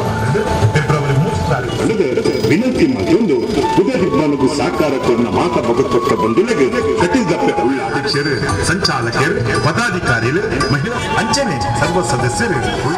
ಶುಕ್ರವಾರ ಫೆಬ್ರವರಿ 3 ತಾರೀಕು ವಿನಂತಿ ಮತ್ತೊಂದು ಉದಯ ಸಾಕಾರ ಕೊಡ್ನ ಮಾತಾ ಭಗತ್ಪಟ್ಟ ಬಂಧುಲೆಗ್ ಕಟೀಲ್ದಪ್ಪೆ ಉಳ್ಳ ಅಧ್ಯಕ್ಷರು, ಸಂಚಾಲಕರು, ಪದಾಧಿಕಾರಿಗಳು, ಮಹಿಳಾ ಅಂಚನೆ ಸರ್ವ ಸದಸ್ಯರು ಉಳ್ಳ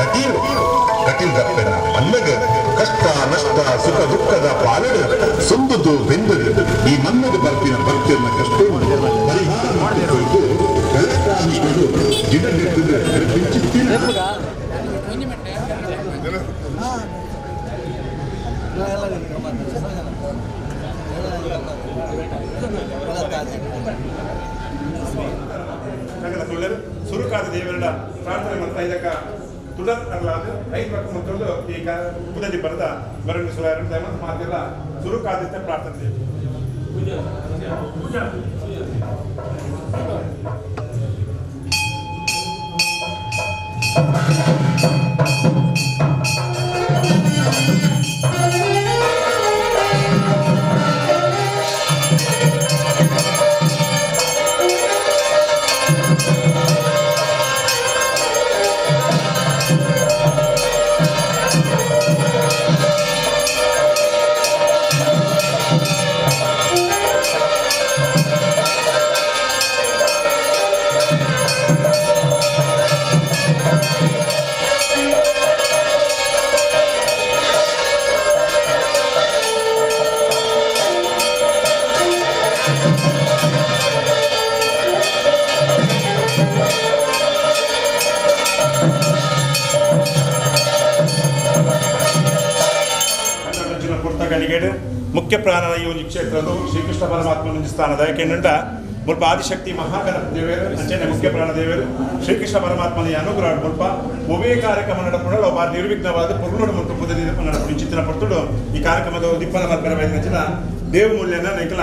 ಕಟೀಲು ಕಟೀಲ್ದಪ್ಪೆನ ಮನ್ನಗ ಕಷ್ಟ ನಷ್ಟ ಸುಖ ದುಃಖದ ಪಾಲಡು ಸೊಂದುದು ಬೆಂದದು ಈ ಮನ್ನಗ ಬರ್ಪಿನ ಭಕ್ತಿಯನ್ನ ಕಷ್ಟ ಪರಿಹಾರ ಮಾಡಿಕೊಂಡು ಕಳಕಾಣಿಕೊಂಡು ಗಿಡನೆತ್ತದ ಪಿಂಚಿತ್ತಿನ ನಗರ ತುಳ್ಳರು ಸುರುಕಾದ ದೇವರ ಪ್ರಾರ್ಥನೆ ಮಾಡ್ತಾ ಇದಕ್ಕ ತುಡರ್ ಅರ್ಲಾದ ಐದು ಪಕ್ಕ ಮಕ್ಕಳು ಈ ಉಪದಲ್ಲಿ ಬರೆದ ಬರವಣಿಗೆ ಸುಲಾರ ಮಾತೆಲ್ಲ ಸುರುಕಾದಿತ್ತ ಪ್ರಾರ್ಥನೆ ಕನ್ನಡ ಪುರ್ತಕಲಿಗೇಡು ಮುಖ್ಯ ಪ್ರಾಣನ ಈ ಒಂದು ಕ್ಷೇತ್ರದ ಶ್ರೀಕೃಷ್ಣ ಪರಮಾತ್ಮನ ಸ್ಥಾನದ ಯಾಕೆಂದ ಮುಲ್ಪ ಆದಿಶಕ್ತಿ ಮಹಾಗಣಪತಿ ದೇವರು ಅಂಚನೆ ಮುಖ್ಯ ಪ್ರಾಣ ದೇವರು ಶ್ರೀಕೃಷ್ಣ ಪರಮಾತ್ಮನ ಈ ಅನುಗ್ರಹ ಮುಲ್ಪ ಒವೇ ಕಾರ್ಯಕ್ರಮ ನಡಪುಣಲು ಬಾರಿ ನಿರ್ವಿಘ್ನವಾದ ಪೊರ್ಲುಡು ಮುಟ್ಟು ಪುದದಿ ನಡಪುಡು ಇಂಚಿತ್ತಿನ ಪೊರ್ತುಡು ಈ ಕಾರ್ಯಕ್ರಮದ ದಿಪ್ಪನ ಮಲ್ಪೆರ ಬೈದಿನ ದೇವಮೂಲ್ಯನ ನಿಕಲ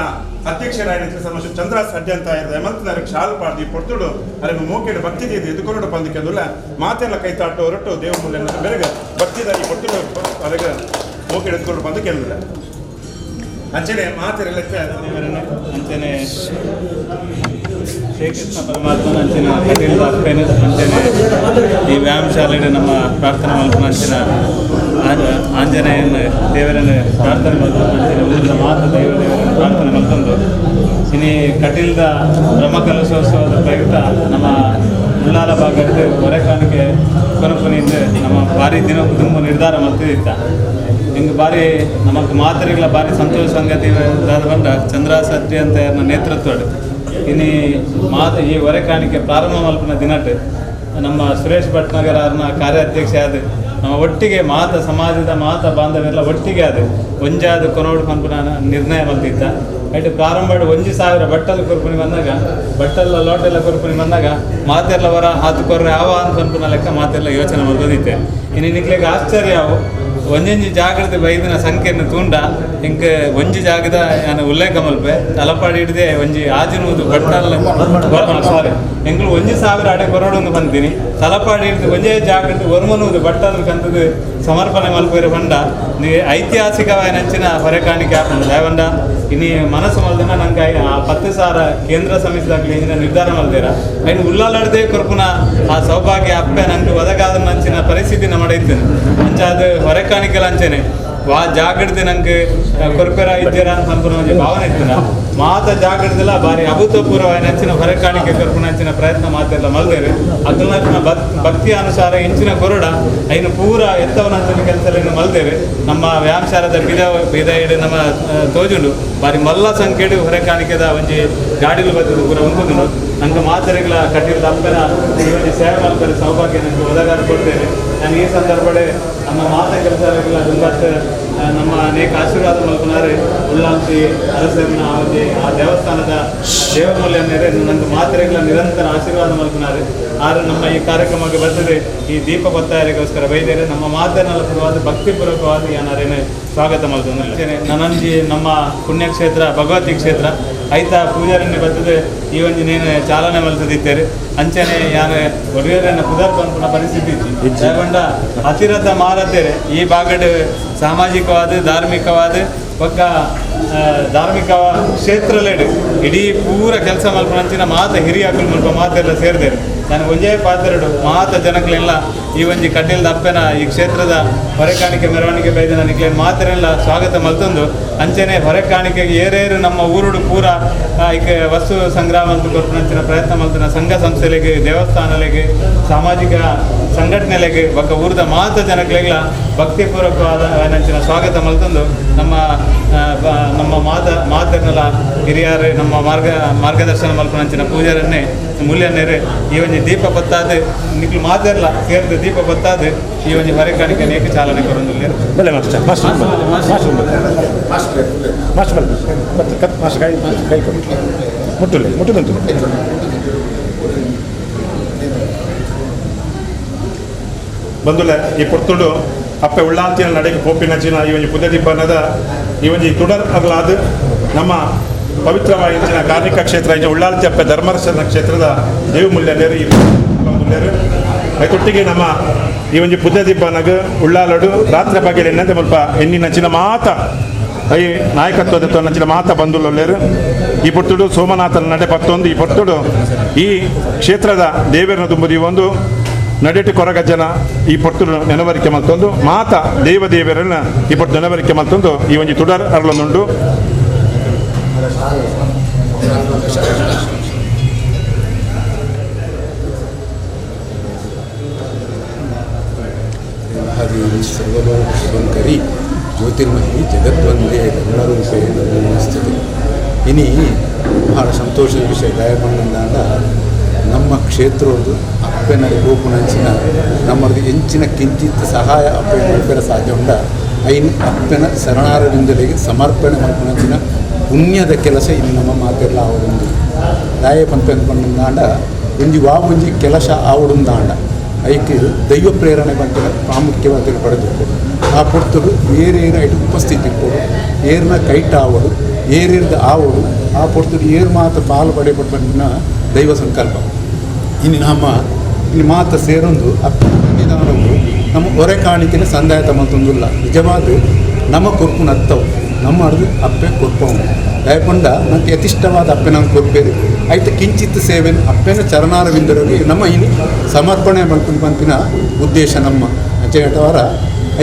ಅಧ್ಯಕ್ಷರಾಯಣ ಸಮಸ್ಯೆ ಚಂದ್ರ ಸಡ್ಯಂತ ಹೇಮಂತ ಶಾಲು ಪಾಡ್ದಿ ಪೊರ್ತುಡು ಅರೆ ಮೋಕೆಡು ಭಕ್ತಿ ದೀದು ಎದುಕೊರಡು ಪಂದಿಕೆಂದುಲ್ಲ ಮಾತೆಲ್ಲ ಕೈತಾಟು ಹೊರಟು ದೇವಮೂಲ್ಯನ ಬೆರಗ ಭಕ್ತಿದಾರಿ ಪೊರ್ತುಡು ಅರೆಗ ಮೋಕೆಡು ಎದುಕೊಂಡು ಬಂದು ಅಂಚನೆ ಮಾತೆಲ್ಲ ಅಂಚನೆ ಶ್ರೀಕೃಷ್ಣ ಪರಮಾತ್ಮನ ಅಂಚಿನ ಕಟೀಲ್ ಅಪ್ಪೆನ ಅಂಚನೆ ಈ ವ್ಯಾಯಾಮ ನಮ್ಮ ಪ್ರಾರ್ಥನೆ ಮಲ್ಪನ ಅಂಚಿನ ಆಂಜನೇಯನ ದೇವರನ್ನು ಪ್ರಾರ್ಥನೆ ಮಲ್ಪನ ಅಂಚಿನ ಊರಿನ ಮಾತ ದೈವ ದೇವರನ್ನು ಪ್ರಾರ್ಥನೆ ಮಲ್ತಂದು ಇನಿ ಕಟೀಲ್ದ ಬ್ರಹ್ಮಕಲಶೋತ್ಸವದ ಪ್ರಯುಕ್ತ ನಮ್ಮ ಉಳ್ಳಾಲ ಭಾಗಕ್ಕೆ ಹೊರೆ ಕಾಣಿಕೆ ಕೊನಪುನಿಂದ ನಮ್ಮ ಭಾರಿ ದಿನ ತುಂಬ ನಿರ್ಧಾರ ಮಲ್ತಿದ್ದ ಹಿಂಗೆ ಭಾರಿ ನಮಕ್ ಮಾತರಿಗಳ ಭಾರಿ ಸಂತೋಷ ಸಂಗತಿ ಬಂದ ಚಂದ್ರ ಸತ್ರಿ ಅಂತ ನೇತೃತ್ವ ಇನಿ ಮಾತು ಈ ಹೊರೆ ಕಾಣಿಕೆ ಪ್ರಾರಂಭ ಮಲ್ಪನ ದಿನಟ್ ನಮ್ಮ ಸುರೇಶ್ ಭಟ್ನಗರ್ ಅವ್ರನ್ನ ಕಾರ್ಯಾಧ್ಯಕ್ಷ ಆದ ನಮ್ಮ ಒಟ್ಟಿಗೆ ಮಾತ ಸಮಾಜದ ಮಾತ ಬಾಂಧವ್ಯರೆಲ್ಲ ಒಟ್ಟಿಗೆ ಅದು ಒಂಜಾದ ಕೊನೋಡು ಪನ್ಪುನ ನಿರ್ಣಯ ಮಲ್ತಿದ್ದ. ಐಟ್ ಪ್ರಾರಂಭ 1000 ಬಟ್ಟಲು ಕೊರ್ಪುನಿ ಬಂದಾಗ ಬಟ್ಟಲ್ಲ ಲೋಟೆಲ್ಲ ಕೊರ್ಪುನಿ ಬಂದಾಗ ಮಾತೆಲ್ಲ ವರ ಹಾತು ಕೊರ್ರೆ ಯಾವ ಅಂತ ಪನ್ಪುನ ಲೆಕ್ಕ ಮಾತೆಲ್ಲ ಯೋಚನೆ ಮಲ್ತದಿತ್ತೆ. ಇನ್ನು ನಿಕ್ಲೆಗ್ ಆಶ್ಚರ್ಯ ಅವು ಒಂಜೊಂಜಿ ಜಾಗೃತಿ ಬೈದಿನ ಸಂಖ್ಯೆಯನ್ನು ತೂಂಡ ಇಂಕ್ ಒಂಜಿ ಜಾಗದ ನಾನು ಉಲ್ಲೇಖ ಮಲ್ಪೆ ತಲಪಾಡಿ ಹಿಡ್ದೆ ಒಂಜಿ ಆಜಿನೂದು ಬಟ್ಟಲ್ ಸಾರಿ ಎಂಗ್ಳು 1000 ಅಡೆ ಕೊರಡೊಂದು ಬಂತೀನಿ ತಲಪಾಡಿ ಹಿಡ್ದು ಒಂಜೇ ಜಾಗೃತಿ ಒರ್ಮನೂದು ಬಟ್ಟಲ್ ಕಂತದ್ದು ಸಮರ್ಪಣೆ ಮಲ್ಪೇರು ಬಂಡ ನೀ ಐತಿಹಾಸಿಕವಾದ ನಂಚಿನ ಹೊರೆ ಕಾಣಿಕೆ ಆಪುಂಡು ದಾಯವಂಡ ಇನಿ ಮನಸ್ಸು ಮಲ್ದನ ನಂಗೆ ಆ 10,000 ಕೇಂದ್ರ ಸಮಿತಿದಾಗಲಿ ಇಂಜಿನ ನಿರ್ಧಾರ ಮಲ್ದೇರ ಐನು ಉಳ್ಳಾಲಾಡದೆ ಕೊರ್ಪುನ ಆ ಸೌಭಾಗ್ಯ ಅಪ್ಪೆ ನಂಗೆ ಒದಗಾದ ನಂಚಿನ ಪರಿಸ್ಥಿತಿ ನಮ್ಮ ಐತೇನೆ ಅಂಚ ಅದು ಹೊರೆ ಕಾಣಿಕೆಲ ಅಂಚೆನೆ ವಾ ಜಾಗೃತಿ ನಂಗೆ ಕೊರ್ಪೆರ ಇದ್ದೀರಾ ಅಂತ ಒಂಜಿ ಭಾವನೆ ಇತ್ತಿನ ಮಾತ ಜಾಗೃತಿಲ ಬಾರಿ ಅಭೂತಪೂರ್ವವಾಯಿನಂಚಿನ ಹೊರಕಾಣಿಕೆ ಕೊರ್ಪುನಂಚಿನ ಪ್ರಯತ್ನ ಮಾತೆಲ್ಲ ಮಲ್ದೇರು ಅಗ್ಲನಂಚಿನ ಭಕ್ತಿಯ ಅನುಸಾರ ಇಂಚಿನ ಕೊರಡ ಐನು ಪೂರ ಎತ್ತವನಂಚಿನ ಕೆಲಸ ಮಲ್ದೇರು ನಮ್ಮ ವ್ಯಾಯಾಮಶಾಲದ ಬಿದ ಬಿದ ಇಡು ನಮ್ಮ ತೋಜುಂಡು ಬಾರಿ ಮಲ್ಲ ಸಂಖ್ಯೆಡು ಹೊರಕಾಣಿಕೆದ ಒಂಜಿ ಗಾಡಿಲು ಬತ್ತದ ಪೂರ ಉಂಟುಂಡು ನಂಗೆ ಮಾತೆರೆಗಳ ಕಟೀಲ್ ಅಪ್ಪನ ಈ ಒಂಜಿ ಸೇವೆ ಮಲ್ಪರೆ ಸೌಭಾಗ್ಯ ನಂಗೆ ಒದಗಾದ ಕೊಡ್ತೇನೆ. ನಾನು ಈ ಸಂದರ್ಭಡೆ ನಮ್ಮ ಮಾತ ಕೆಲಸಗಳ ದುಂಬತ್ ನಮ್ಮ ಅನೇಕ ಆಶೀರ್ವಾದ ಮಲ್ಪನಾರೆ ಉಳ್ಳಾಂತಿ ಅರಸರನ್ನ ಒಂಜಿ ಆ ದೇವಸ್ಥಾನದ ದೇವಮೂಲ್ಯ ನಂಗೆ ಮಾತೆರೆಗಳ ನಿರಂತರ ಆಶೀರ್ವಾದ ಮಲ್ಪನಾರೆ ಆರು ನಮ್ಮ ಈ ಕಾರ್ಯಕ್ರಮಕ್ಕೆ ಬರ್ತದೆ ಈ ದೀಪ ಪತ್ತಾಯರಿಗೋಸ್ಕರ ಬೈದೇರೆ ನಮ್ಮ ಮಾತನ್ನೆಲ್ಲ ಪೂರ್ವಾದ ಭಕ್ತಿಪೂರ್ವಕವಾದ ಏನಾರೇನೆ ಸ್ವಾಗತ ಮಾಡ್ತದೆ. ನನಂಜಿ ನಮ್ಮ ಪುಣ್ಯಕ್ಷೇತ್ರ ಭಗವತಿ ಕ್ಷೇತ್ರ ಐತ ಪೂಜಾರನ್ನೇ ಬರ್ತದೆ ಈ ಒಂಜಿ ನೇನು ಚಾಲನೆ ಮಲ್ತದಿತ್ತೇರೆ ಅಂಚನೆ ಯಾನು ಒಡಿಯರನ್ನ ಪುದರ್ ಪನ್ಪುನ ಪರಿಸ್ಥಿತಿ ಇತ್ತು ಯಾಕಂಡ ಅತಿರಥ ಮಾರತ್ತೇರೆ ಈ ಭಾಗಡ್ ಸಾಮಾಜಿಕವಾದ ಧಾರ್ಮಿಕವಾದ ಬೊಕ್ಕ ಧಾರ್ಮಿಕ ಕ್ಷೇತ್ರಲೇಡು ಇಡೀ ಪೂರ ಕೆಲಸ ಮಲ್ಪನಂಚಿನ ಮಾತ ಹಿರಿಯಾಕುಲು ಮುಲ್ಪ ಮಾತೆಲ್ಲ ಸೇರಿದೇರು. ನಾನು ಒಂಜೇ ಪಾತ್ರೆಡು ಮಾತ ಜನಕ್ಲೆಲ್ಲ ಈ ಒಂಜಿ ಕಟೀಲ್ದ ಅಪ್ಪೆನ ಈ ಕ್ಷೇತ್ರದ ಹೊರೆಕಾಣಿಕೆ ಮೆರವಣಿಗೆ ಬೈದ ನಿಕ್ಲೇನ್ ಮಾತೆರೆಲ್ಲ ಸ್ವಾಗತ ಮಲ್ತೊಂದು ಅಂಚನೆ ಹೊರೆಕಾಣಿಕೆಗೆ ಏರೇರು ನಮ್ಮ ಊರುಡು ಪೂರ ಇಕ ವಸ್ತು ಸಂಗ್ರಹ ಮಲ್ತು ಕೊರ್ಪುನಂಚಿನ ಪ್ರಯತ್ನ ಮಲ್ತನ ಸಂಘ ಸಂಸ್ಥೆಲೆಗೆ ದೇವಸ್ಥಾನಲೆಗೆ ಸಾಮಾಜಿಕ ಸಂಘಟನೆಲೆಗೆ ಬೊಕ್ಕ ಊರದ ಮಾತ ಜನಕ್ಲೆಗ್ಲ ಭಕ್ತಿಪೂರ್ವಕವಾದ ನಂಚಿನ ಸ್ವಾಗತ ಮಲ್ತೊಂದು ನಮ್ಮ ನಮ್ಮ ಮಾತನ್ನೆಲ್ಲ ಹಿರಿಯರು ನಮ್ಮ ಮಾರ್ಗದರ್ಶನ ಮಲ್ಪನಂಚಿನ ಪೂಜಾರನ್ನೇ ಮೂಲ್ಯನ್ನೇರು ಈ ಒಂಜಿ ದೀಪ ಪತ್ತಾದ ನಿಕ್ಲು ಮಾತೆರ್ಲ ಸೇರಿದ ದೀಪ ಪತ್ತಾದ ಈ ಒಂಜಿ ಹೊರೆಕಾಣಿಕೆ ನೇಕ ಚಾಲನೆ ಕೊರೊಂದುಲ್ಲೆರ್. ಬಲೆ master master master master ಬಲೆ ಮತ್ತೆ ಕತ್ ಮಾಸ್ಟರ್ ಕೈ ಕೈ ಕೊಡಿ ಮುಟ್ಟುಲೆ ಮುಟ್ಟುದಂತು ಬಂದುಲೆ ಈ ಪೊರ್ತುಡು ಅಪ್ಪೆ ಉಳ್ಳಾಂತಿನ ನಡೆಗೆ ಪೋಪಿನಂಚಿನ ಈ ಒಂಜಿ ಪುದ ದೀಪನದ ಈ ಒಂಜಿ ತುಡರ್ ಅಗಲಾದ ನಮ್ಮ ಪವಿತ್ರವಾದಂಚಿನ ಕಾರ್ಮಿಕ ಕ್ಷೇತ್ರ ಇಂಚ ಉಳ್ಳಾಲ್ತಿ ಅಪ್ಪೆ ಧರ್ಮರಸನ ಕ್ಷೇತ್ರದ ದೇವಮೂಲ್ಯನೇರು ಈ ಮೂಲ್ಯರು ಐತೊಟ್ಟಿಗೆ ನಮ್ಮ ಈ ಒಂಜಿ ಪುದ ದೀಪನಗ ಉಳ್ಳಾಲಡು ರಾತ್ರಿ ಬಗ್ಗೆ ಎನ್ನಂತೆ ಮುಲ್ಪ ಎನ್ನಿನಂಚಿನ ಮಾತ I ನಾಯಕತ್ವದ ನಂಚಿನ ಮಾತ ಬಂದುಲ್ಲೇರು ಈ ಪೊರ್ತುಡು ಸೋಮನಾಥನ ನಡೆ ಪತ್ತೊಂದು ಈ ಪೊರ್ತುಡು ಈ ಕ್ಷೇತ್ರದ ದೇವರನ್ನ ತುಂಬುದಿ ಒಂದು ನಡೆಟು ಕೊರಗಜ್ಜನ ಈ ಪೊರ್ತುಡು ನೆನವರಿಕೆ ಮಲ್ತೊಂದು ಮಾತ ದೇವ ದೇವರನ್ನ ಈ ಪೊರ್ತು ನೆನವರಿಕೆ ಮಲ್ತೊಂದು ಈ ಒಂಜಿ ತುಡರ್ ಅರಳೊಂದುಂಡು. ಸರ್ವಲೋಕ ಶುಭಂಕರಿ ಜ್ಯೋತಿರ್ಮಯಿ ಜಗದ್ವಂದೇ ಕರುಣರೂಪೇ ನಮೋಸ್ತುತೆ. ಇನಿ ಬಹಳ ಸಂತೋಷದ ವಿಷಯ ಗಾಯಬಣ್ಣಂದಾಂಡ ನಮ್ಮ ಕ್ಷೇತ್ರದ್ದು ಅಪ್ಪೆನ ಗೋಪುನಂಚಿನ ನಮ್ಮದು ಎಂಚಿನ ಕಿಂಚಿತ್ ಸಹಾಯ ಅಪ್ಪೆ ಮಲ್ಪೆರ ಸಾಧ್ಯ ಉಂಡ ಐನ್ ಅಪ್ಪೆನ ಶರಣಾರವಿಂದಲಿಗೆ ಸಮರ್ಪಣೆ ಮಲ್ಪುನಂಚಿನ ಪುಣ್ಯದ ಕೆಲಸ ಇನ್ನು ನಮ್ಮ ಮಾತೆಲ್ಲ ಆವಡುಂದು ದಾಯ ಪಂಪೆನ್ ಪಂಡಂದಾಂಡ ಒಂಜಿ ವಾ ಒಂಜಿ ಕೆಲಸ ಆವಡುಂದಾಂಡ ಐಕ್ ದೈವ ಪ್ರೇರಣೆ ಪಂಪಿನ ಪ್ರಾಮುಖ್ಯವಾದ ಪಡೆದು ಆ ಪೊರ್ತುಡು ಏರೇರು ಐಟ್ ಉಪಸ್ಥಿತಿ ಇಪ್ಪೊಡು ಏರ್ನ ಕೈಟ್ ಆವಡು ಏರಿರ್ದ ಆವಡು ಆ ಪೊರ್ತುಡು ಏರು ಮಾತ ಪಾಲು ಪಡೆಪಡು ಪನ್ಪಿನ ದೈವ ಸಂಕಲ್ಪ. ಇನ್ನು ನಮ್ಮ ಇಲ್ಲಿ ಮಾತ ಸೇರೊಂದು ನಿಧಾನವು ನಮ್ಮ ಹೊರೆ ಕಾಣಿಕೆನ ಸಂದಾಯ ತಮ್ಮಂತೊಂದುಲ್ಲ ನಿಜವಾದ ನಮ್ಮ ಕೊರ್ಪುನ ಅತ್ತವು ನಮ್ಮ ಅರ್ದು ಅಪ್ಪೆ ಕೊರ್ಪವು ದಯಪಂಡ ನಂಗೆ ಯಥಿಷ್ಟವಾದ ಅಪ್ಪೆ ನಂಗೆ ಕೊರ್ಪೇರು ಐತ ಕಿಂಚಿತ್ ಸೇವೆನ ಅಪ್ಪೆನ ಚರಣಾರವಿಂದರಿಗೆ ನಮ್ಮ ಇನಿ ಸಮರ್ಪಣೆ ಮಲ್ಪುನ ಪನ್ಪಿನ ಉದ್ದೇಶ ನಮ್ಮ ಅಂಚೆಟವರ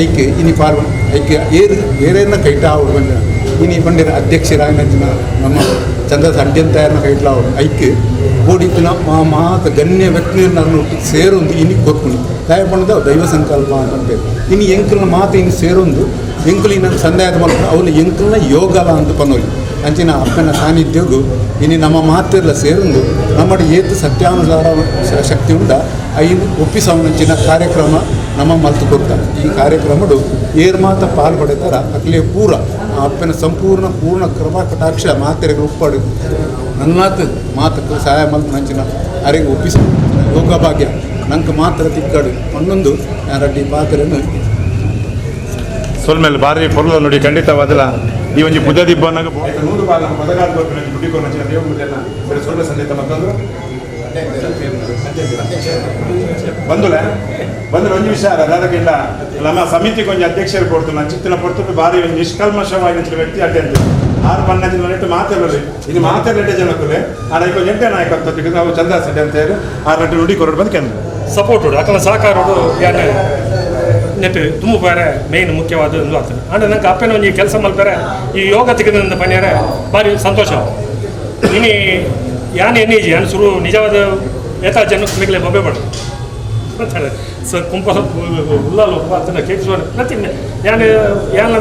ಐಕೆ ಇನಿ ಪಾಲ್ ಐಕೆ ಏರು ಏರೇನ ಕೈಟ ಆವಡು ಬಂದಿನ ಇನಿ ಪಂಡಿರ ಅಧ್ಯಕ್ಷರಾಗಿನ ನಮ್ಮ ಚಂದ್ರ ಅಡ್ಯಂತಾಯರ್ನ ಕೈಟ್ಲಾವಡು ಐಕೆ ಬೋಡಿತ್ತಿನ ಮಾತ ಗಣ್ಯ ವ್ಯಕ್ತಿಯನ್ನು ಸೇರೊಂದು ಇನಿ ಕೊರ್ಪುನಿ ದಯಪಂಡದ ದೈವ ಸಂಕಲ್ಪ ಅಂತ ಇನಿ ಎಂಕಲ್ನ ಮಾತು ಇನಿ ಸೇರೊಂದು ಎಂಕುಲು ಇನ್ನ ಸಂದಾಯದ ಮಲ್ಪುನ ಅವನು ಎಂಕಲ್ನ ಯೋಗಲ ಅಂತ ಪನೋಲಿ ಅಂಚಿನ ಅಪ್ಪನ ಸಾನ್ನಿಧ್ಯಗೂ ಇನಿ ನಮ್ಮ ಮಾತೆಲ್ಲ ಸೇರೊಂದು ನಮ್ಮ ಏತು ಸತ್ಯಾನುಸಾರ ಶಕ್ತಿ ಉಂಡ ಐನು ಒಪ್ಪಿಸವನಂಚಿನ ಕಾರ್ಯಕ್ರಮ ನಮ್ಮ ಮಲ್ತು ಕೊಡ್ತಾರೆ. ಈ ಕಾರ್ಯಕ್ರಮಡು ಏರ್ ಮಾತ ಪಾಲು ಪಡೆತಾರ ಅಕ್ಲೆ ಪೂರ ಆ ಅಪ್ಪನ ಸಂಪೂರ್ಣ ಪೂರ್ಣ ಕೃಪಾ ಕಟಾಕ್ಷ ಮಾತೆರೆಗೆ ಒಪ್ಪಾಡು ನನ್ನಾತ್ ಮಾತಕ್ಕೆ ಸಹಾಯ ಮಲ್ತು ನಂಚಿನ ಅರೆಗೆ ಒಪ್ಪಿಸ ಯೋಗ ಭಾಗ್ಯ ನಂಗೆ ಮಾತ್ರ ತಿಕ್ಕಡು ಒಂದೊಂದು ರಡ್ಡಿ ಪಾತ್ರೆಯನ್ನು ಸೊಲ್ಮೇಲೆ ಭಾರಿ ಪೊರ್ಲ ನೋಡಿ ಖಂಡಿತವಾದಲ ಈ ಒಂಜಿ ಪುದ ದಿಬ್ಬನಾಗ ನೂರು ಬಾಲ ಪದಗಾದ ದುಡ್ಡಿ ದೇವಮೂಲ್ಯನ ಸೊಲ್ಮೆ ಸಂದೇತ ಮತ್ತೊಂದು ಬಂದುಲೆ ಬಂದ್ರೆ ಒಂಜಿ ವಿಚಾರ ದಾದಕಿಂಡ ನಮ್ಮ ಸಮಿತಿ ಕೊಂಚ ಅಧ್ಯಕ್ಷರು ಕೊಡ್ತು ನಾನು ಚಿತ್ತಿನ ಪೊರ್ತು ಭಾರಿ ಒಂಜಿ ನಿಷ್ಕಲ್ಮಶವಾಗಿ ವ್ಯಕ್ತಿ ಅಡ್ಡೆ ಆರು ಪನ್ನೊಂದು ನೆಟ್ಟು ಮಾತಾಡಲಿ ಇದು ಮಾತಾಡಲೆಡ್ಡೆ ಜನಕ್ಕುಲೆ ಆಡ ಕೊಂಚ ಎಂಟೆ ನಾಯಕತ್ವ ನಾವು ಚಂದ ಸಡ್ಡೆ ಅಂತ ಹೇಳಿ ಆರು ಗಂಟೆ ನುಡಿ ಕೊರಡು ಬಂದು ಕೇಂದ್ರ ಸಪೋರ್ಟ್ ಅಕಲ ಸಹಕಾರೋಡು ಯಾನೆ Net ದುಂಬು ಬೇರೆ ಮೇನ್ ಮುಖ್ಯವಾದ ಒಂದು ಆಗ್ತದೆ. ಆಂಡ ನಂಗೆ ಅಪ್ಪನ ಒಂಜಿ ಕೆಲಸ ಮಲ್ಪರೆ ಈ ಯೋಗ ತೆಗೆದ ಪನ್ಯರೆ ಭಾರಿ ಸಂತೋಷ. ಇನಿ ಯಾನ್ ಎನ್ನಿಜಿ ಯಾನ್ ಸುರು ನಿಜವಾದ ಏತಾ ಜನ ಮಿಗ್ಲೆ ಬೊಬ್ಬೆ ಬಡ ಸೊ ಕುಂಪ ಉಲ್ಲಾಲು ಆತನ ಕೇಳಿಸುವ ಪ್ರತಿ ಯಾನ್ ಯಾನ್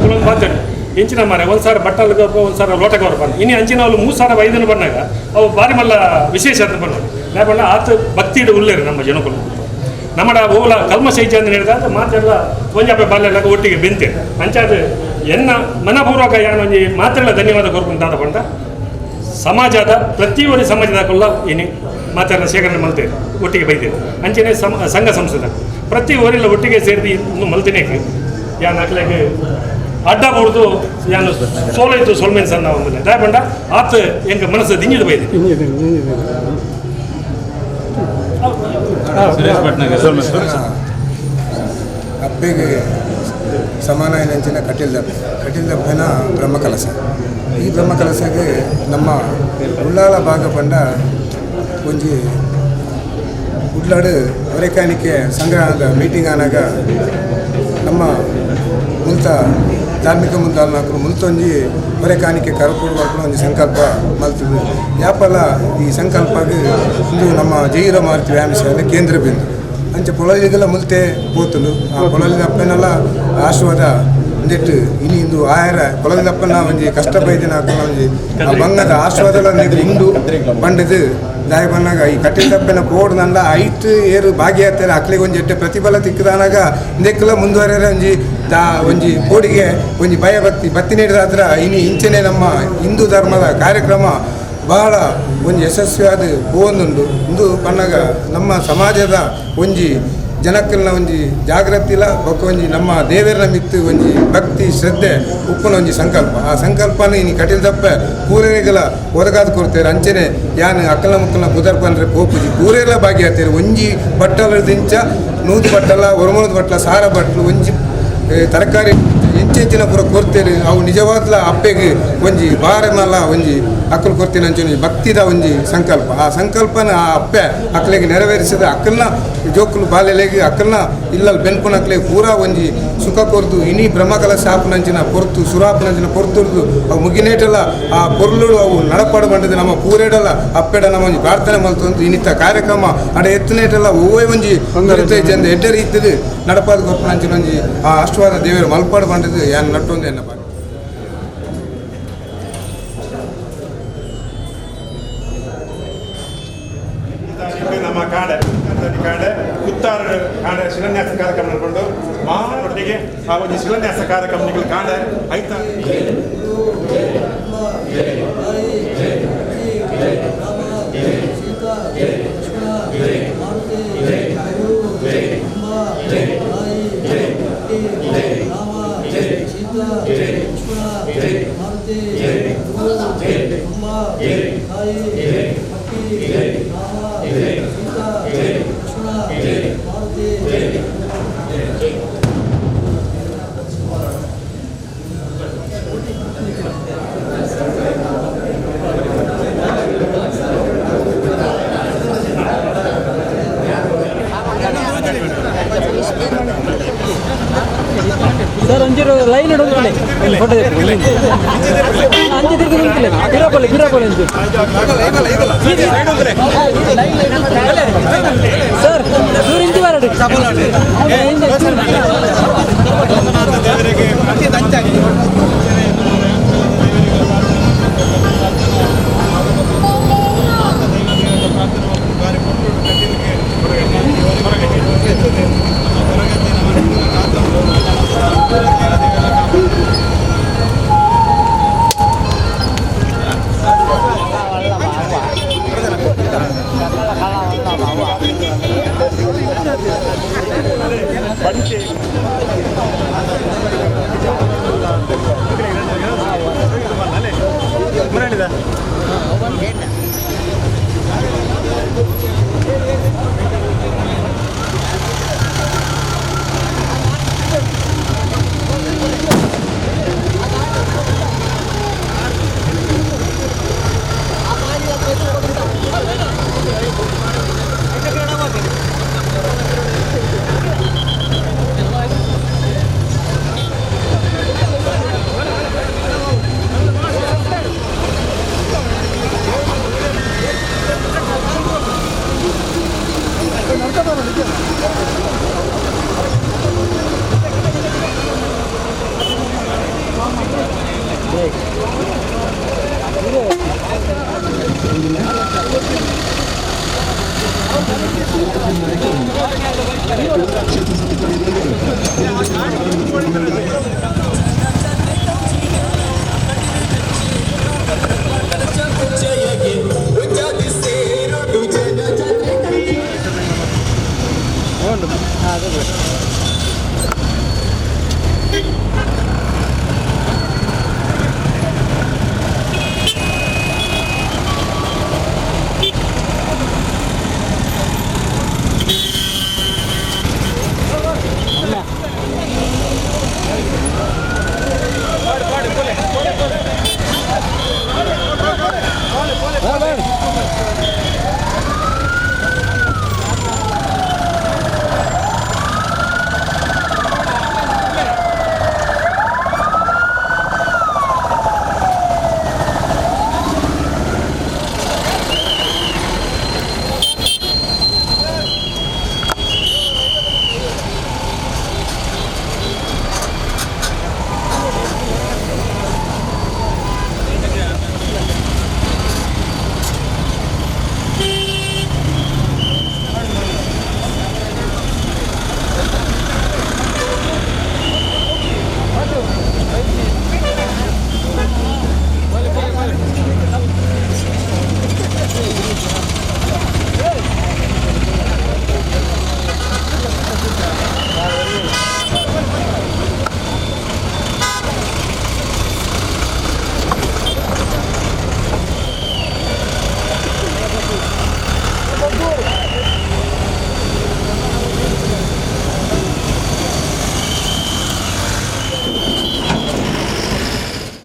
ಕುಲೊಂದು ಬಾತೇನೆ ಇಂಚಿನ ಮಾರೆ ಒಂದು ಸಾರ ಬಟ್ಟಲ್ ಒಂದು ಸಾರ ಲೋಟಕ್ಕೆ ಬರ್ಬಾರ್ದು. ಇನ್ನು ಅಂಚಿನ ಅವಳು 3 ಸಾವಿರ 5 ಬಂದಾಗ ಅವು ಭಾರಿ ಮಲ್ಲ ವಿಶೇಷ ಅಂತ ಬಂದ ಯಾಕಂದ್ರೆ ಆತ ಭಕ್ತಿ ಉಳ್ಳೇರು ನಮ್ಮ ಜನಕುಲು ನಮ್ಮಡ ಓಲ ಕಲ್ಮಶ ಇಜ್ಜೆ ಅಂತ ಹೇಳಿದ ಮಾತೆಲ್ಲ ಒಂಜಾಪೆ ಬಾಲೆಲ್ಲ ಒಟ್ಟಿಗೆ ಬೆಂತೆ ಅಂಚಾದ ಎನ್ನ ಮನಪೂರ್ವಕ ಯಾನೊಂಜಿ ಮಾತೆಲ್ಲ ಧನ್ಯವಾದ ಕೊರ್ಪುಂತಾದ ಪಂಡ ಸಮಾಜದ ಪ್ರತಿಯೊಂದು ಸಮಾಜದ ಕೊಲ್ಲ ಇನಿ ಮಾತೆಲ್ಲ ಶೇಖರಣೆ ಮಲ್ತೇವೆ ಒಟ್ಟಿಗೆ ಬೈತೇವೆ ಅಂಚನೆ ಸಂಘ ಸಂಸ್ಥೆದ ಪ್ರತಿ ಊರೆಲ್ಲ ಒಟ್ಟಿಗೆ ಸೇರಿ ಇನ್ನು ಮಲ್ತಿನೇಕೆ ಯಾನ್ ಅಕ್ಲೆಗೆ ಅಡ್ಡ ಬಡ್ದು ಯಾನು ಸೋಲೈತು ಸೋಲ್ಮೇನ್ ಸಣ್ಣ ಒಂದಿಲ್ಲ ದಾಯಪಂಡ ಆತ ಎಂಕ ಮನಸ್ಸು ದಿಂಜಿದ ಬೈದೆ. ಸುರೇಶ್ ಭಟ್ನಗರ್ ಅಪ್ಪೆಗೆ ಸಮಾನ ಏನಂಚಿನ ಕಟೀಲ್ ದಪ್ಪೆ, ಕಟೀಲ್ ದಪ್ಪೆನ ಬ್ರಹ್ಮಕಲಶ. ಈ ಬ್ರಹ್ಮಕಲಶಗೆ ನಮ್ಮ ಉಳ್ಳಾಲ ಭಾಗ ಪಂಡ ಒಂಜಿ ಉಡ್ಲಾಡು ಹೊರೆಕಾಣಿಕೆ ಸಂಗ್ರಹದ ಮೀಟಿಂಗ್ ಆನಾಗ ನಮ್ಮ ಮುಲ್ತ ಧಾರ್ಮಿಕ ಮುಂದಾಲ್ನಾಕರು ಮುಲ್ತೊಂಜಿ ಹೊರೆಕಾಣಿಕೆ ಕರಕೊಡುವ ಒಂಜಿ ಸಂಕಲ್ಪ ಮಲ್ತದೆ. ಯಾಪಲ ಈ ಸಂಕಲ್ಪಗೆ ಇಂದು ನಮ್ಮ ಜೈರ ಮಾರುತಿ ವ್ಯಾಯಾಮ ಕೇಂದ್ರ ಬಿಂದು ಅಂಚೆ ಪೊಳಲಿಗೆಲ್ಲ ಮುಲ್ತೆ ಪೋತುಂಡು. ಆ ಪೊಳಲಿದ ಅಪ್ಪನೆಲ್ಲ ಆಶೀರ್ವಾದ ಒಂದಿಟ್ಟು ಇನಿ ಇಂದು ಆಯರ ಪೊಳಲಿದ ಅಪ್ಪನ ಒಂಜಿ ಕಷ್ಟ ಬೈದಿನ ಒಂಜಿ ಆ ಬಂಗದ ಆಶೀರ್ವಾದ ಉಂಡು ಪಂಡದು ದಾಯ ಬಂದಾಗ ಈ ಕಟ್ಟಿದಪ್ಪನ ಪೋಡು ನಂಡ ಐಟ್ ಏರು ಭಾಗ್ಯ ಅಕ್ಲಿಗೆ ಒಂಜಿ ಎಟ್ಟೆ ಪ್ರತಿಫಲ ತಿಕ್ಕದಾನಾಗ ಇಂದೆಕ್ಕೆಲ್ಲ ಮುಂದುವರೆಯರೆ ಒಂಜಿ ದಾ ಒಂಜಿ ಕೋಡಿಗೆ ಒಂಜಿ ಭಯಭಕ್ತಿ ಭಕ್ತಿ ನೀಡಿದಾದ್ರ ಇನಿ ಇಂಚನೆ ನಮ್ಮ ಹಿಂದೂ ಧರ್ಮದ ಕಾರ್ಯಕ್ರಮ ಬಹಳ ಒಂಜಿ ಯಶಸ್ವಿಯಾದ ಪೋಂದುಂಡು. ಇಂದು ಪನ್ನಗ ನಮ್ಮ ಸಮಾಜದ ಒಂಜಿ ಜನಕ್ಕಲ್ನ ಒಂಜಿ ಜಾಗೃತಿಲ ಬೊಕ್ಕ ಒಂಜಿ ನಮ್ಮ ದೇವರ ಮಿತ್ತು ಒಂಜಿ ಭಕ್ತಿ ಶ್ರದ್ಧೆ ಉಪ್ಪುನ ಒಂಜಿ ಸಂಕಲ್ಪ. ಆ ಸಂಕಲ್ಪನ ಇನಿ ಕಟೀಲ್ ದಪ್ಪೆ ಪೂರೇರಿಗೆಲ್ಲ ಒದಗಾದ ಕೊಡ್ತೇವೆ. ಅಂಚನೆ ಯಾನ್ ಅಕ್ಕಲ ಮುಕ್ಕಲ್ನ ಪುದರ್ ಪಂಡ್ರೆ ಪೋಪುಜಿ ಪೂರೆಲ್ಲ ಭಾಗ್ಯ ಆಗ್ತೇವೆ. ಒಂಜಿ ಬಟ್ಟಲ ದಿಂಚ 100 ಬಟ್ಟಲ 100 ಬಟ್ಟಲ 1000 ಬಟ್ಲು ಒಂಜಿ ತರಕಾರಿ ಎಂಚೆಂಚಿನ ಪೂರ ಕೊಡ್ತೇವೆ. ಅವು ನಿಜವಾದ್ಲ ಅಪ್ಪೆಗೆ ಒಂಜಿ ಬಾರೆ ಮಲ್ಲ ಒಂಜಿ ಅಕ್ಕಲು ಕೊಡ್ತೀನಿ ಅಂಚೆ ಒಂಜಿ ಭಕ್ತಿದ ಒಂಜಿ ಸಂಕಲ್ಪ. ಆ ಸಂಕಲ್ಪನ ಆ ಅಪ್ಪೆ ಅಕ್ಕಲಿಗೆ ನೆರವೇರಿಸಿದ ಅಕ್ಕಲ್ನ ಜೋಕುಲು ಬಾಲೆಲೆಗೆ ಅಕ್ಕಲ್ನ ಇಲ್ಲಲ್ಲಿ ಬೆನ್ಪುನ ಅಕ್ಲೆಗೆ ಪೂರಾ ಒಂಜಿ ಸುಖ ಕೊರ್ದು ಇನಿ ಬ್ರಹ್ಮಕಲಶ ಆಪನಂಚಿನ ಪೊರ್ತು ಸುರಾಪನಂಚಿನ ಪೊರ್ತುರ್ದು ಅವು ಮುಗಿನೇಟಲ್ಲ ಆ ಪೊರ್ಲುಡು ಅವು ನಡಪಾಡು ಬಂಡದು ನಮ್ಮ ಪೂರೇಡಲ್ಲ ಅಪ್ಪೆಡ ನಮ್ಮ ಒಂಜಿ ಪ್ರಾರ್ಥನೆ ಮಲ್ತೊಂದು ಇನ್ನಿತ್ತ ಕಾರ್ಯಕ್ರಮ ಅಡ ಎತ್ತನೇಟಲ್ಲ ಒವ್ವೇ ಒಂಜಿ ಜನ ಎಡ್ಡೆ ರೀತಿದು ನಡಪಾದ ಕೊರ್ಪನಂಚಿನ ಒಂಜಿ ಆ ಅಷ್ಟವಾದ ದೇವರು ಮಲ್ಪಾಡು ಬಂಡದು ಯಾನ್ ನಟ್ಟೊಂದು ಎನ್ನಪ್ಪ. ನಮ್ಮ ಕಾಡೆ ಕಾಡೆ ಕುತ್ತಾರ ಕಾಡೆ ಶಿಲಾನ್ಯಾಸ ಕಾರ್ಯಕ್ರಮ ನಡ್ಕೊಂಡು ಮಹಾನೊಟ್ಟಿಗೆ ಆ ಒಂದು ಶಿಲಾನ್ಯಾಸ ಕಾರ್ಯಕ್ರಮಗಳು ಕಾಡೆ ಆಯ್ತಾ. ಸರ್ ಒಂಚೂರು ಲೈನ್ ಹಿಡಿದು ಫೋಟೋ ಅಂಚೆ ತಿರುಗಿ ನಿಂತಿಲ್ಲ ಪಿರಾಪೊಲೆ ಪಿರಾಪೊಲೆ ಒಂಚೂರು ಸರ್ ಚೂರು ಇಂಚು ಬರಡು. ಬಂಕೆ. ಕ್ಷೇತ್ರ ಸಮಿತಿ.